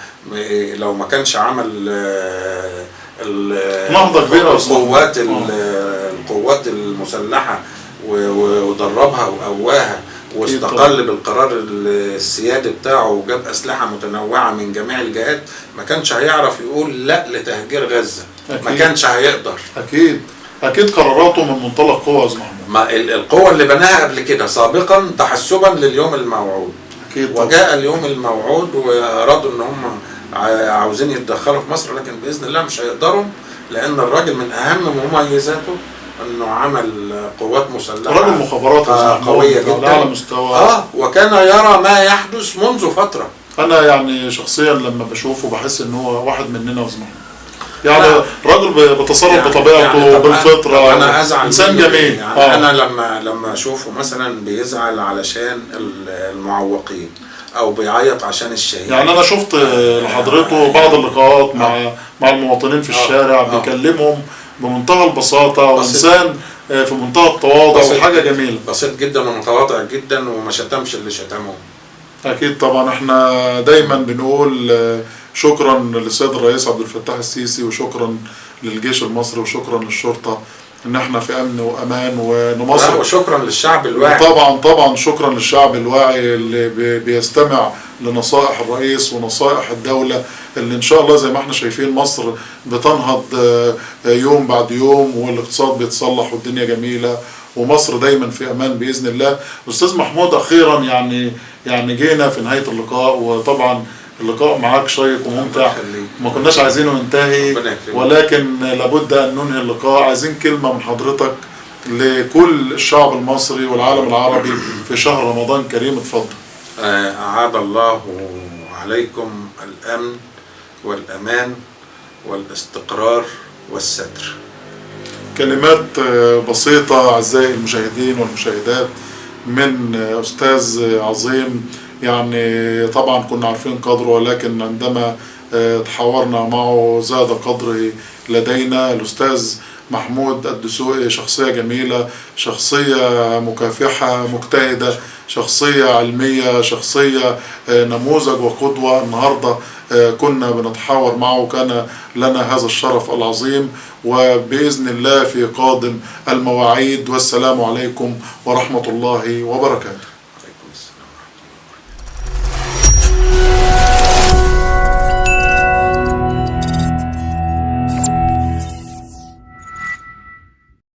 لو ما كانش عمل نهضة كبيرة القوات المسلحة ودربها وقواها واستقل بالقرار السيادي بتاعه وجاب اسلحة متنوعة من جميع الجهات، ما كانش هيعرف يقول لا لتهجير غزة. ما كانش هيقدر. اكيد قراراته من منطلق قوة يا استاذ محمود، ما القوة اللي بناها قبل كده سابقا تحسبا لليوم الموعود. أكيد. وجاء اليوم الموعود وارادوا ان هم عاوزين يتدخلوا في مصر، لكن باذن الله مش هيقدروا، لان الراجل من اهم مميزاته انه عمل قوات مسلحة، رجل مخابرات قوية جدا على مستوى وكان يرى ما يحدث منذ فترة. انا يعني شخصيا لما بشوفه بحس ان هو واحد مننا وزمحنا، يعني رجل بتصرف يعني بطبيعته، يعني بالفطرة. انا ازعل انسان جميل يعني. انا لما اشوفه مثلا بيزعل علشان المعوقين او بيعيط عشان الشهيد، يعني انا شفت لحضرته بعض اللقاءات مع المواطنين في الشارع، بيكلمهم بمنتهى البساطة، وانسان في منتهى التواضع وحاجه جميلة، بسيط جدا ومتواضع جدا، وما شتمش اللي شتمه. اكيد طبعا احنا دايما بنقول شكرا للسيد الرئيس عبد الفتاح السيسي، وشكرا للجيش المصري، وشكرا للشرطة، ان احنا في امن وامان ونمصر، وشكرا للشعب الواعي. طبعا طبعا شكرا للشعب الواعي اللي بيستمع لنصائح الرئيس ونصائح الدولة، اللي ان شاء الله زي ما احنا شايفين مصر بتنهض يوم بعد يوم، والاقتصاد بيتصلح والدنيا جميلة، ومصر دايما في امان باذن الله. استاذ محمود، اخيرا يعني جينا في نهاية اللقاء، وطبعا اللقاء معاك شيق وممتع، ما كناش عايزينه ينتهي، ولكن لابد ان ننهي اللقاء. عايزين كلمة من حضرتك لكل الشعب المصري والعالم العربي في شهر رمضان كريم، اتفضل. أعاد الله عليكم الأمن والأمان والاستقرار والستر. كلمات بسيطة أعزائي المشاهدين والمشاهدات من أستاذ عظيم، يعني طبعا كنا عارفين قدره، ولكن عندما تحاورنا معه زاد قدره لدينا. الأستاذ محمود الدسوقي شخصية جميلة، شخصية مكافحة مجتهدة، شخصية علمية، شخصية نموذج وقدوة. النهاردة كنا بنتحاور معه وكان لنا هذا الشرف العظيم، وبإذن الله في قادم المواعيد. والسلام عليكم ورحمة الله وبركاته.